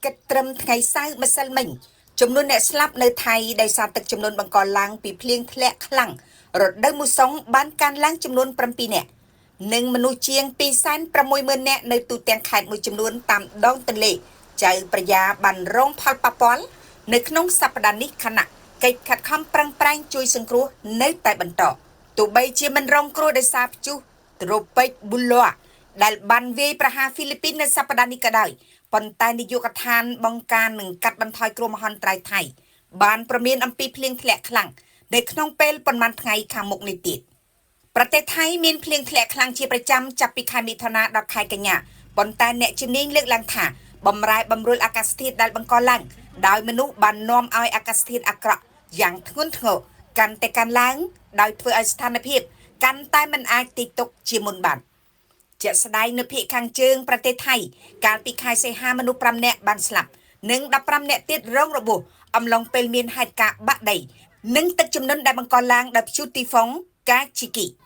គិតត្រឹមថ្ងៃសៅរ៍ម្សិលមិញចំនួនអ្នកស្លាប់នៅថៃដោយសារទឹកជំនន់បង្កឡើងពីភ្លៀងធ្លាក់ខ្លាំងរដូវមូសុងបានកើនឡើងចំនួន7នាក់និងមនុស្សជាង260,000នាក់នៅទូទាំងខេត្តមួយចំនួនតាមដងទន្លេចៅប្រយាបានរងផលប៉ះពាល់នៅក្នុងសប្តាហ៍នេះខណៈកិច្ចខិតខំប្រឹងប្រែងជួយសង្គ្រោះនៅតែបន្តទោះបីជាមិនរងគ្រោះដោយសារព្យុះត្រូពិកប៊ូឡាដែលបានវាយប្រហារហ្វីលីពីននៅសប្តាហ៍នេះក៏ដោយប៉ុន្តែនាយកដ្ឋានបង្ការនិងកាត់បន្ថយគ្រោះមហន្តរាយថៃបានប្រមានអំពីភ្លៀងធ្លាក់ខ្លាំងនៅក្នុងពេលប៉ុន្មានថ្ងៃខាងមុខនេះទៀត។ ប្រទេសថៃមានភ្លៀងធ្លាក់ខ្លាំងជាប្រចាំចាប់ពីខែមិថុនាដល់ខែកញ្ញាប៉ុន្តែអ្នកជំនាញលើកឡើងថាបំរែបំរួលអាកាសធាតុដែលបង្កឡើងដោយមនុស្សបាននាំឲ្យអាកាសធាតុអាក្រក់យ៉ាងធ្ងន់ធ្ងរកាន់តែកើនឡើងដោយធ្វើឲ្យស្ថានភាពកាន់តែមិនអាចទាយទុកជាមុនបានជាក់ស្ដែងនៅភាគខាងជើងប្រទេសថៃកាលពីខែសីហាមនុស្ស5នាក់បានស្លាប់និង15នាក់ទៀតរងរបួសអំឡុងពេលមានហេតុការណ៍បាក់ដីនិងទឹកជំនន់ដែលបង្កឡើងដោយព្យុះទីហ្វុងកាជីគី។